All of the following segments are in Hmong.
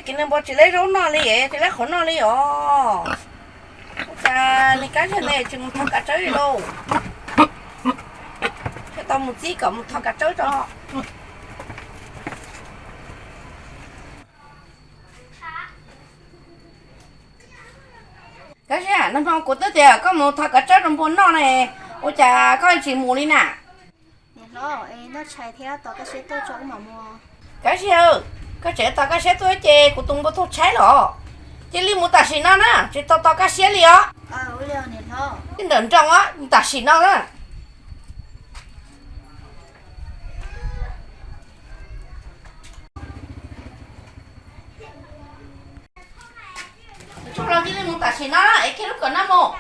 Ces nws npua tsis lab zaub noj li, tsis lab qhauv noj li os. Ua cas nws Kab Ziag ne tsis mus thov kav tsawb li lauj? Thiaj tau mus txib kom mus thov kav tsawb tso. Kab Ziag, nag hmo kuv twb tias koj mus thov kav tsawb rau npua noj ne, ua cas koj tsis mus li na? Niam hlob, noj tshais thiab tos Kab Siab tuaj tso wb mam mus. Kab Siab, koj tseem tos Kab Siab tuaj ces kuv tus npua tuag tshaib los. Cia li mus tam sim no na, tsis tau tos Kab Siab li os. Ntawm nroog tam sim no na. Tsuag los cia li mus tam sim no es kiag lub kawm no mus.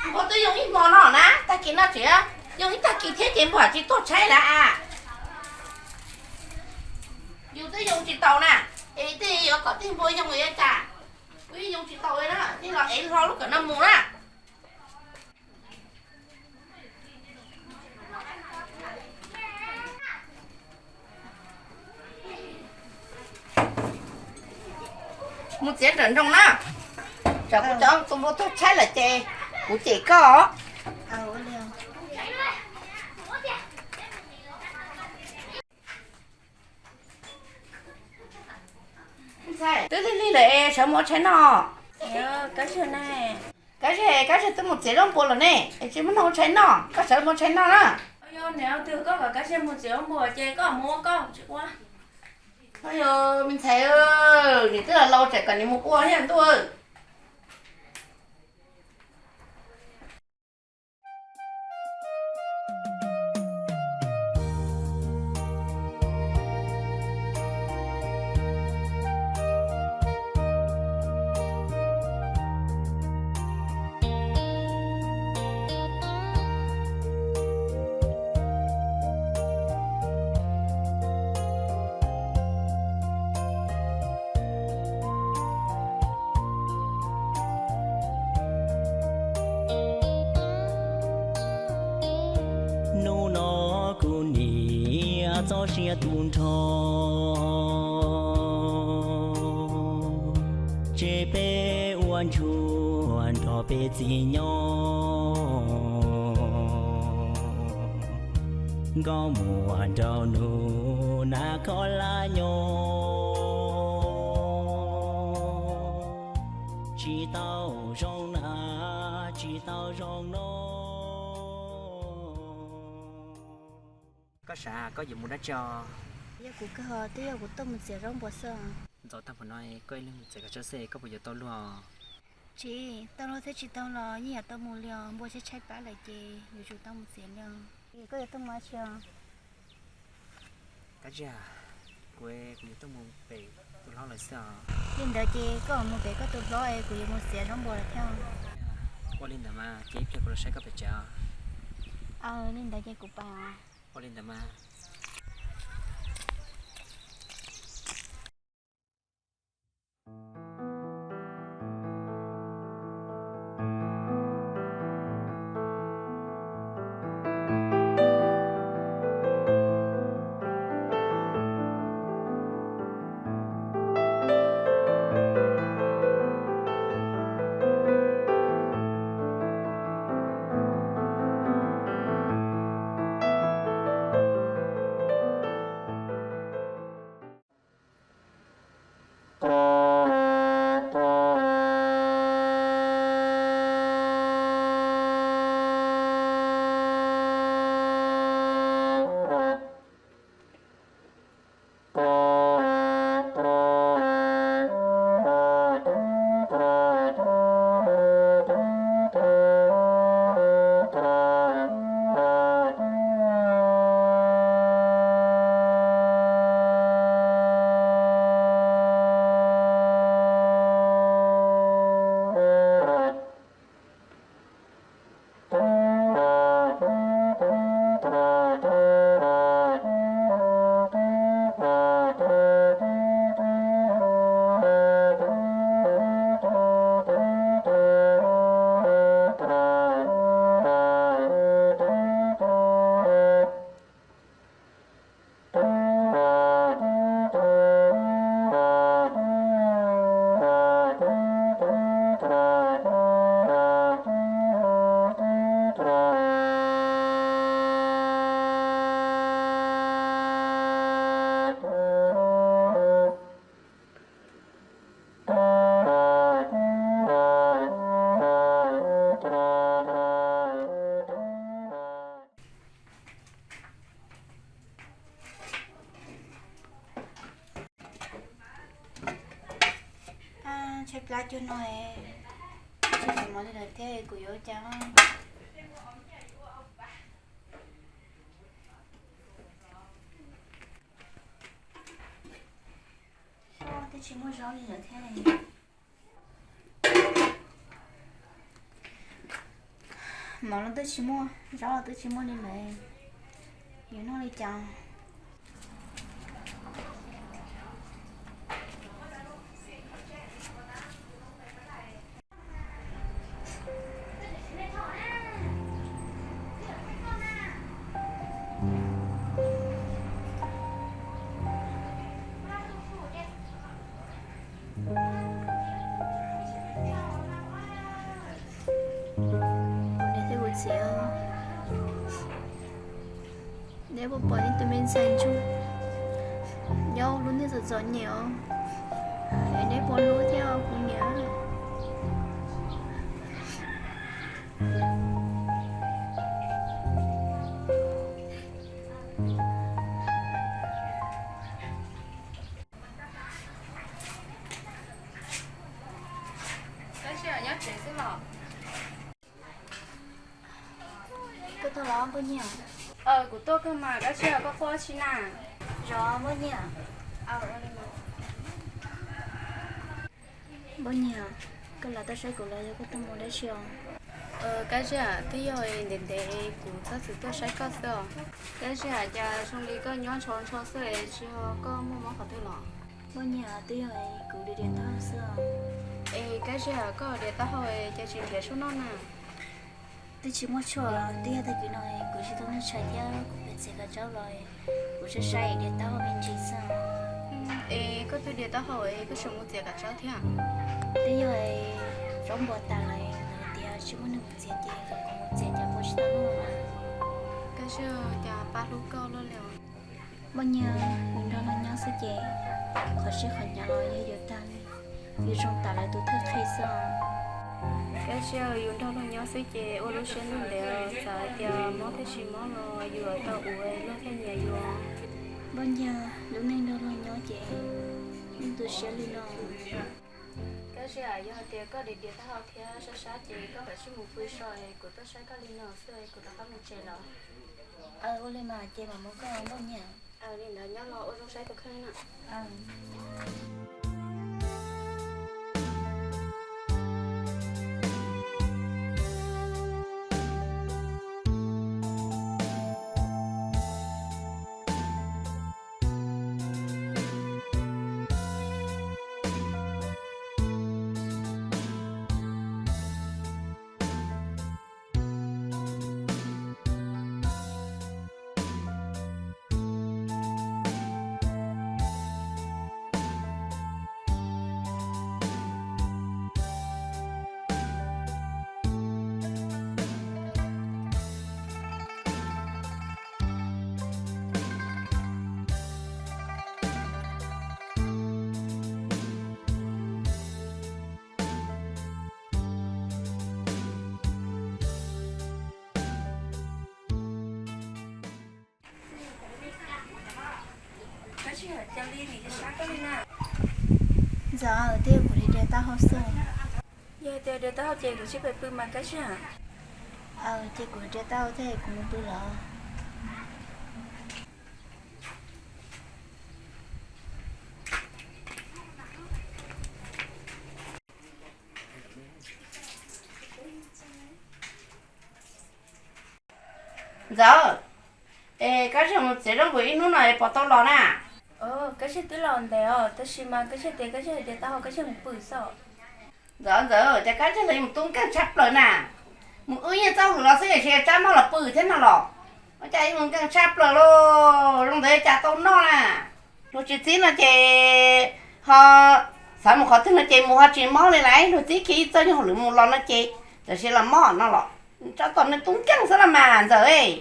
Npua twb yoo ib hmo no na, tag kis no tseem yoo ib tag kis thiab ces npua tsis tuag tshaib lawm a. Yus twb yoo tsis taus na, es tej yuav kom tej npua yoo yuav cas? Kuv yeej yoo tsis taus li na, cia li los es hlo lub kawm no mus na. Mus txiav nram nroog na, tsam kuv cov tus npua tuag tshaib lawm ces kuv cem koj. Twb lig lig lawm es sawv mus ua tshais noj. Kab Ziag, Kab Ziag twb mus txiav zaub npua lawm ne, es tsis muaj neeg ua tshais noj, koj sawv mus ua tshais noj na. Yog niam twg koj kom Kab Ziag mus txiav zaub npua ces koj mus ua koj tsis ua. Yog me ntxhais, niam twb los laus tsam kom niam mus ua thiab ntuj. Hnub no kuv niam txoj sia tu nrho, ces peb ua ntsuag nrog peb txiv nyob. Nkauj muam nraug nus na koj laj nyob, tsis tau zoo na, tsis tau zoo no. Koj sav koj yuav mus dab tsi os? Yog kuv kawg, twb yog kuv tuaj mus txiav zaub npua xwb. Ntxov tag npaum no koj ib leeg mus txiav kav tsawb xwb koj puas yuav tau luag? Tsis tau luag thiab tsis tau los yeej yuav tau mus li os, npua tshaib tshaib plab lawm ces yuav tsum tau mus txiav li os. Koj yuav tuaj mus dab tsi os? Kab Ziag, kuv, kuv yuav tuaj mus pem tus hlob lawv xwb os. Li ntawd ces koj mus pem koj tus hlob es kuv yuav mus txiav zaub npua lawm thiab. Ua li ntawd mas ces ib pliag kuv los saib koj pem tsev os. Aw, li ntawd ces kuv pais os. Ua li ntawd mas. Kab cuag no, tsis tseem mov li lawm thiab kuv yuav ua cas? Twb tsis muaj zaub li lawm thiab. Mov los twb tsis muaj, zaub los twb tsis muaj li lawm, yuav noj li cas? Kuv niam thiab kuv txiv, neb puas pom ib tug me ntxhais ntsuag nyob lub neej txom txom nyem os? Es neb puas hlub thiab kuv niam? Kab Tsiaj nyob tsev xwb los? Koj tuaj los Npoj Nyiaj? Kuv tuaj kawg mas, Kab Tsiaj koj quaj tsi na? Zov Npoj Nyiaj. Npoj Nyiaj, koj lam tuaj saib kuv los yog koj tuaj mus dab tsi os? Kab Tsiaj, twb yog ntev ntev kuv txhob txwm tuaj saib koj xwb os. Kab Tsiaj, cas zoo li koj nyob ntshaus ntsho xwb es tsis ho koj muaj mob qhov twg los? Npoj Nyiaj, twb yog kuv diav diav taub hau xwb os. Es Kab Tsiaj, koj diav taub hau cas tsis nrhiav tshuaj noj na? Twb tsis muaj tshuaj, twb yog tag kis no kuv tsis tau noj tshais thiab kuv pheej txiav kav tsaub los kuv saib saib diav taub hau me ntsis xwb. Es koj twb diav taub hau es koj tseem mus txiav kav tsaub thiab? Twb yog zaub npua tas lawm, lawv tias tsis muaj neeg mus txiav ces kom kuv mus txiav cas kuv tsis tau noj na. Kab Tsiaj, cas pab hlub koj luaj li os. Npoj Nyiaj, yus nrog luag nyob xwb ces qhov tseeb qhov hnyav los yog yus tag li, yus zoo tam lawv tus thawj qhe xwb os. Kab Tsiaj, yus nrog luag nyob xwb ces ua lub siab ntev ntev, txawm hais tias mob thiab tsis mob los yus tau ua luag thiaj nyiam yus. Npoj Nyiaj, lub neej nrog luag nyob ces yeej tu siab li no. Kab Tsiaj, yog hais tias koj diav diav taub hau thiab sab sab ces koj kav tsij mus pw so, kuv tuaj saib koj li no xwb kuv rov qab mus tsev lawm. Ua li mas ces mam mus koj Npoj Nyiaj. Li ntawd nyob los ua zoo saib tus kheej na. Ntxawm, twb yog kuv diav diav taub hau xwb. Yog tias diav taub hau ces kuv cia li pw mas Kab Tsiaj. Ces kuv diav diav taub hau thiab kuv mus pw lawm. Ntxawm, es Kab Tsiaj mus txiav zaub npua ib hnub no es puas tau los na? Kab Tsiaj twb los ntev os, tab sis mas Kab Tsiaj tias Kab Tsiaj diav diav taub hau Kab Tsiaj mus pw xwb. Ntxawm, Ntxawm, cas Kab Tsiaj ntawd mus tub nkeeg tshaj plaws na. Mus wb yeej txawj hwm los xwb tiam sis tsab mob los pw thiab no los. Ua cas mus nkeeg tshaj plaws lauj, zoo ntawd cas tau noj na. Luag tsis txib no ces ho xav mus qhov twg no ces mus ho tsis mob li lauj, luag txib kiag ib txoj nyuag hauj lwm mus los no ces tam sim los mob no los. Tsov tom nws tub nkeeg xwb los mas Ntxawm.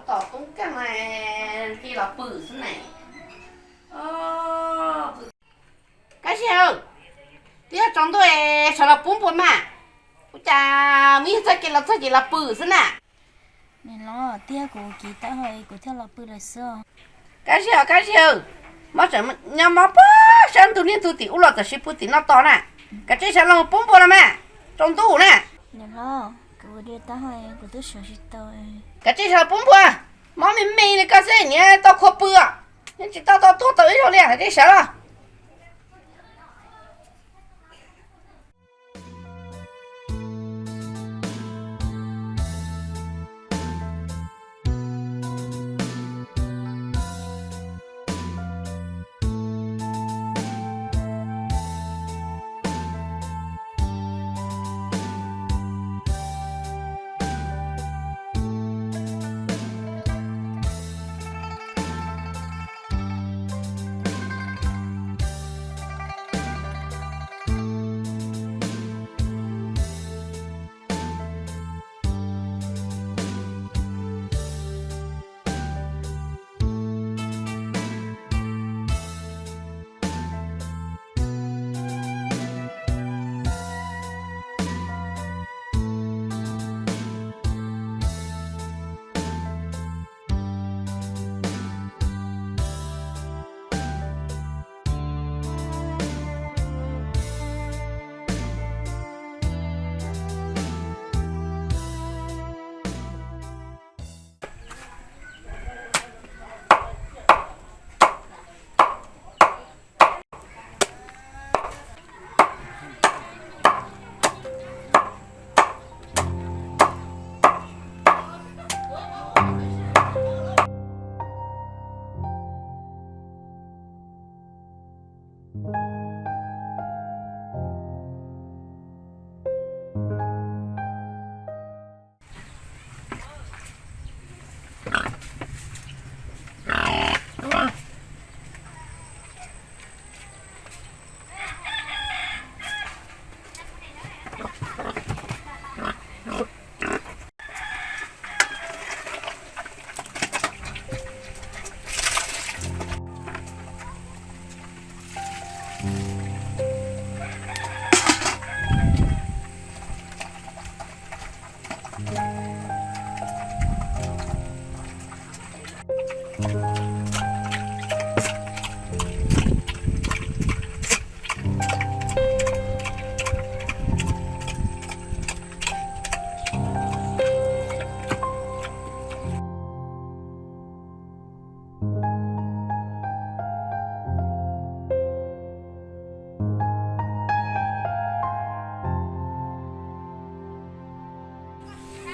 Tsov tom tub nkeeg, cia los pw xwb ne. Kab Tsiaj, twb yuav tsaus ntuj es sawv los pub npua mas. Ua cas mus ib txoj kev los txog ces los pw xwb na. Niam hlob, twb yog kuv kiv taub hau kuv thiaj los pw lawm xwb os. Kab Ziag, Kab Ziag, mob tseem nyob mob puag sab ntug niag ntug tim ub los txawm siv pw tim no tos na. Kav tsij sawv los pub npua los mas, tsaus ntuj na. Kav tsij sawv los pub npua, mob me me li koj xwb niam tau khua pw os. Yeej tsis tau tau tuag tau ib zaug li, kav tsij sawv los.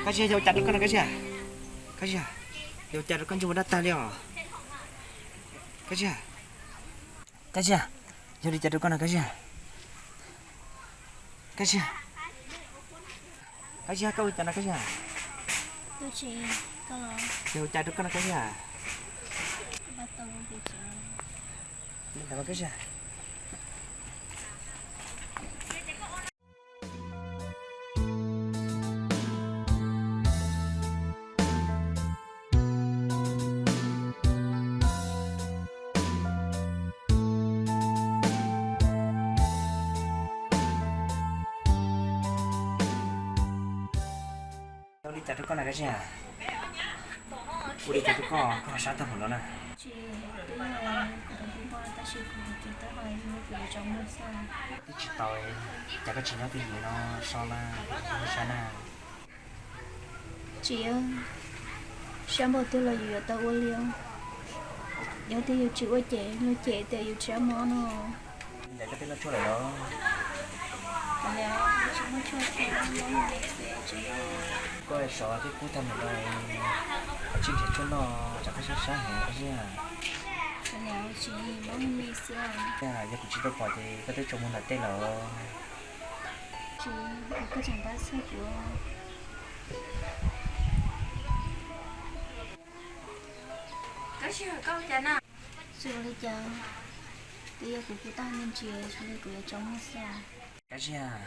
Kab Ziag, yog ua cas rau koj no Kab Ziag? Kab Ziag, yog ua cas rau koj ntsej muag dab tag li os? Kab Ziag, Kab Ziag, yog li cas rau koj no Kab Ziag? Kab Ziag, Kab Ziag, koj ua cas no Kab Ziag? Yog ua cas rau koj no Kab Ziag? Li ntawd Kab Ziag. Ua li cas rau koj na Kab Ziag? Ua li cas rau koj, koj ho sab tag mus no na? Twb tsis tau, cas koj tsis nyob twj ywm no so na, sab na. Tsis, sab npaum twg los yus yuav tau ua li os. Yog tias yus tsis ua ces luag cem tias yus tsis mob no. Ntawd koj twb noj tshuaj lawm los? Koj sov twb kub tag mus no, tsij nrhiav tshuaj noj tsam koj sab sab heev Kab Ziag. Yog kuv tsis tau pom ces koj twb tsaus muag ntawm tej lawm. Tsis ua li cas, twb yog kuv kub tag me ntsis, xws li kuv yuav tsaus muag xwb. Kab Ziag,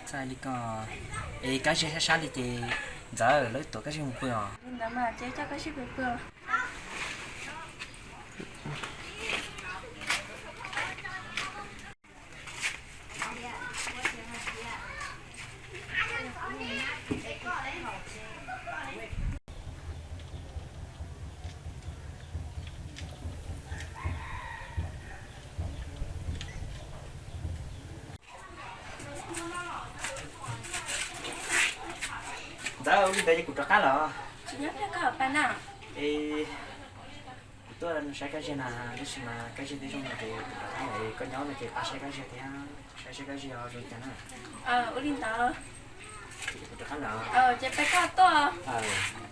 txawm li ko, es Kab Ziag sab sab li ces ntxawm lawv tuav Kab Ziag mus pw os. Li ntawd mas ces coj Kab Ziag pw pw. Li ntawd ces kuv rov qab lawm. Tsis nyob pliag koj pa na. Es kuv tuaj saib Kab Ziag na, tab sis mas Kab Ziag twb zoo no ces kuv rov qab lawm, koj nyob no ces pab saib Kab Ziag thiab, saib saib Kab Ziag zoo cas na. Ua li ntawd. Ces kuv rov qab lawm. Ces pa koj tuaj.